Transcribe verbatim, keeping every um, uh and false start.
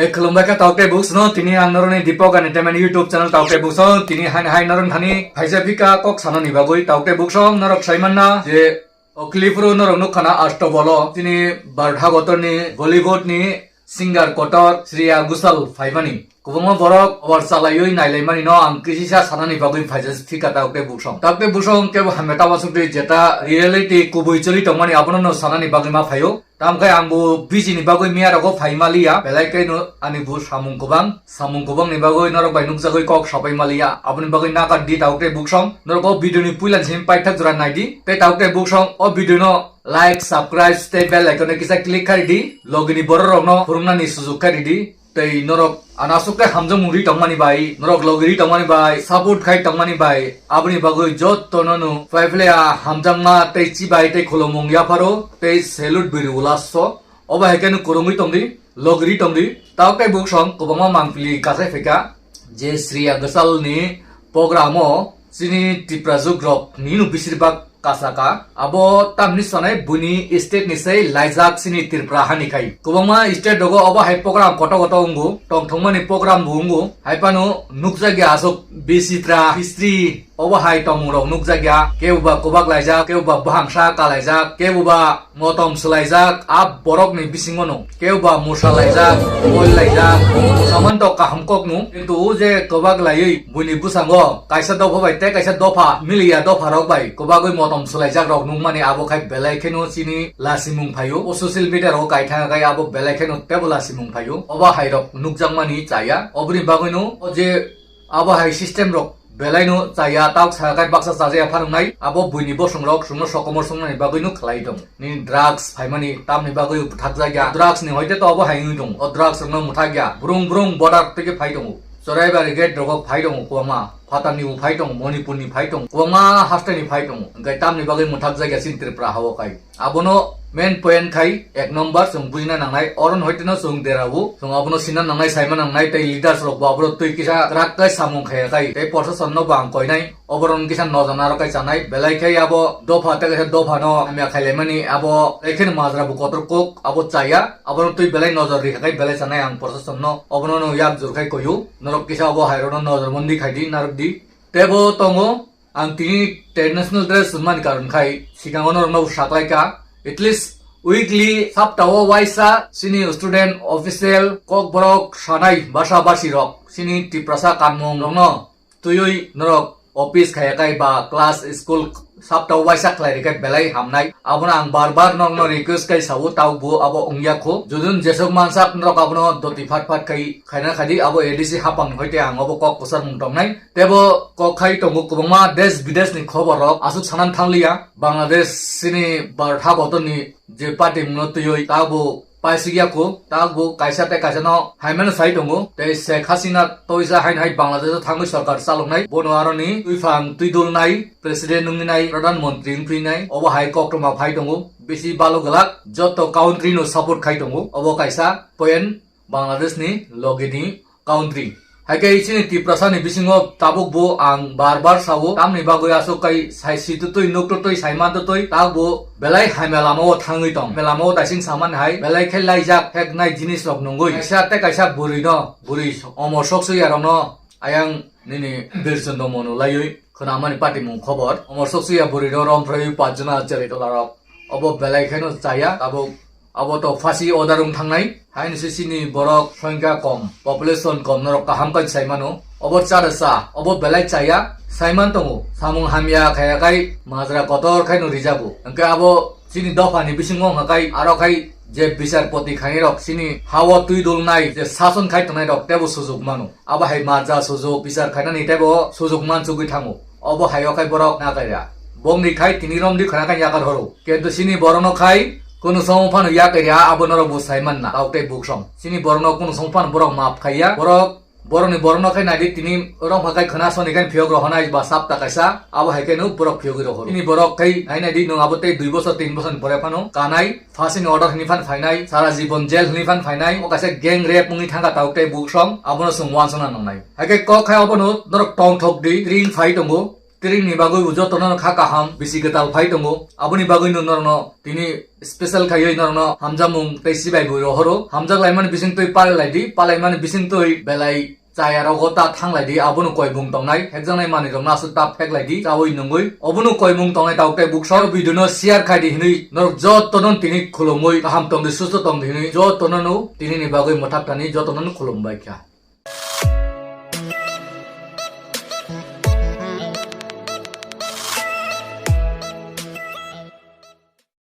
E khulumbai kha tauk tei buksong, tini ang norokni Deepak Entertainment YouTube channel tauk tei buksong, tini haini hai norok thani phaisa phika kok sanani bagwi tauk tei buksong norok saimanna je o clip ro norok nukha na Astobolo tini Bartha Gotorni Bollywood ni singer kotor Shreya Ghoshal phaimani. Kwbangma borok obar chalaiwi nailaimani no ang kisisa sanani bagwi phaisa phika tauk tei buksong. Tauk tei buksong kebo hamya tama sukdi jeta reality kubui choli tongmani abono no sanani bagwi ma phaio. Tamkhe ang bo busy ni bagwi miya rogo phai maliya, belai khe no ani bo samung kwbang, samung kwbang ni bagwi norok bai nukjagwi kok sapai maliya, aboni bagwi nakar di tauk tei buksong. Norok o video ni puila ni simi paithak jora nai di, tei tauk tei buksong o video no like, subscribe tei bell icon no kisa click khai di, logi ni borok rok no phurungnani sujuk khai di. Tei norok ano aswk khe hamjakmung ri tongmani bai, norok logi ri tongmani bai, support khai tongmani bai, aboni bagwi jotono no phaiphlaiya hamjakma tei chibai tei khulumung yapharo tei salute biri ulaso. Obo hai khe no kwrwngwi tongdi, logi ri tongdi. Tauk tei buksong kwbangma mangpili kasai phaikha je Shreya Ghoshal ni program o chini Tiprajwk rok ni no bisir bak kasaka. Abo tamni sonai buini state ni sei laijak chini Tripura hani khai. Kwbangma state rogo obo hai program koto koto wngo, tongthokmani program bo wngo. Hai phano nukjakya aswk bisitra history obo hai tongmung rok nukjakya. Kebo ba kwbak laijak, kebo ba bwhangsa kalaijak, kebo ba motom swlaijak, a borok ni bisingo no kebo ba musa laijak, oil laijak, saman to kaham kok no, kintu o je kwbak laiwi buini bwskango kaisa dopha bai tei kaisa dopha miliya dopha rok bai kwbagwi motom swlaijak rok nukmani abo khai belai kheno chini lasimung phaio. O social media rogo kaithang khai abo belai kheno tebo lasimung phaio. Obo hai rok nukjakmani chaya. Oboni bagwino o je abo hai system rok belai no chaya, tauk sa khai baksa chajaya phanuknai, abo buini bosong rok chwngno sokomor swngnani bagwi no khlai tong. Ni drugs phaimani tamni bagwi bwthakjakya. Drugs ni hoite to abo hai wngwi tongo. O drugs rokno mwthakya. Brung brung border twi khe phai tongo. Choraibari gate rogo phai tongo kwbangma. Phatarni bo phai tongo, Manipurni phai tongo, kwbangma hasteni phai tongo. Hwnkhe tamni bagwi mwthakjakya chini Tripura hao khai. Abono main point khai ek number chwng bujina nangnai, oro hoiteno chwng derao, chwng abono sina nangnai, saima nangnai, tei leaders rokbo aboro twi kisa kwrak khe samung khaiya khai, tei proshasonno bo ang koinai, oborok kisa nojor narwk khai chanai, belai khai abo dopha tei kaisa dophano hamya khailaimani, abo ekheno majra bo kotor kok, abo chaya, abono twi belai nojor rikha khai belai chanai ang proshasonno, obono no yak jur khai koiyo, norok kisa abo hairokno nojor mandi khai di, narwk di, tebo tongo. Ang tini traditional dress hwnmani karon khai sikango norokno saklai kha. At least weekly, saptao waisa chini student, official, kokborok sanai basa basi rok chini Tiprasa kanmung rokno twiwi norok office khaya khai ba class, school saptao waisa khlai rikhe belai hamnai. Abono ang bar bar norokno request khai sao, taubo abo wngya kho. Judun jesok mansak norok abono doti phat phat khai khaina khadi, abo A D C hapang hoite ang obo kok kwchar mung tongnai. Tebo kok khai tongo kwbangma desh bidesh ni khobor rok aswk sanan thangliya. Bangladesh chini Bharat habotor ni je party mungno twiwi tabo paisukya kho, tabo kaisa tei kaisa no haimano sai tongo. Tei Sheikh Hasina toisa haino hai Bangladesh o thangwi sorkar chaloknai, bono aroni twiphang twidulnai, president wngwi nai, pradhan mantri wngphinai, obo hai koktwma phai tongo. Bisi balo gwlak joto country no support khai tongo. Obo kaisa point Bangladesh ni logi ni country. Hai khe chini Tiprasa ni bisingo tabuk bo ang bar bar sao, tamni bagwi aswk kai sai si tutui, nuk tutui, sai man tutui, tabuk belai hamya lama o thangwi tong. Hamya lama o daising saman hai, belai khe laijak phek nai jinis rok nungwi. Kaisa tei kaisa bwrwi no, bwrwi omor sok swi ya rok no ayang nini Birchundra Monu laiwi khwnamani patimung khobor. Omor sok swi ya bwrwi no rom phraiwi pach jona chwrai tola rok. Obo belai khe no chaya, tabuk Abo to phasi order wng thangnai. Haini se chini borok songkha kom, population kom, norok kaham kai sai mano. Obo chada cha, obo belai chaya, sai man tongo. Samung hamya khaya kai majra kotor khai no rijago. Hwnkhe abo chini dopha ni bisingo wngkha kai, aro khai je bichar poti khainai rok chini hao twi dulnai je sason khai tongnai rok tebo sujuk mano. Abo hai majra sujuk bichar khainani tebo sujuk mansugwi thango. Obo hai o khai borok na kaira. Bongni khai tini romdi khana khai yakar horo. Kintu chini borokno khai kunu somo phano ya kaira, abo norok bo sai manna. Tao tei buksong. Chini borokno kunu somo phano borok map khaiya. Borok, borokni borokno khai naidi tini romha khai khana soni khai phiyok rohonai ba sapta kaisa. Abo hai khai no borok phiyogwi rohoro. Chini borok khai hai naidi nwng abo tei dui bosor, tin bosor ni pore phano kanai. Phasini order hwnwi phan phainai, sara jibon jail hwnwi phan phainai, o kaisa gang rape wngwi thangkha tao tei buksong, abono chwng uansukna nangnai. Haikhe kok khai obono norok tongthok di, ring phai tongo, Tring ni bagwi bo jotono kha kaham bisi kwtal phai tongo. Aboni bagwi no norokno tini special khaiwi norokno hamjakmung tei sibai bo rohoro. Hamjak laimani bising twi palai laidi, palaimani bising twi belai chaya rogo ta thang laidi, abono koimung tongnai, phekjaknai manwi rokno aswk ta phek laidi, chawi nungwi. Obono koimung tongnai tabuk tei buksa video no share khaidi hinwi norok jotono tini khulumwi kaham tongdi, susto tongdi hinwi jotono no tini ni bagwi mwthak tani jotono no khulumbai kha.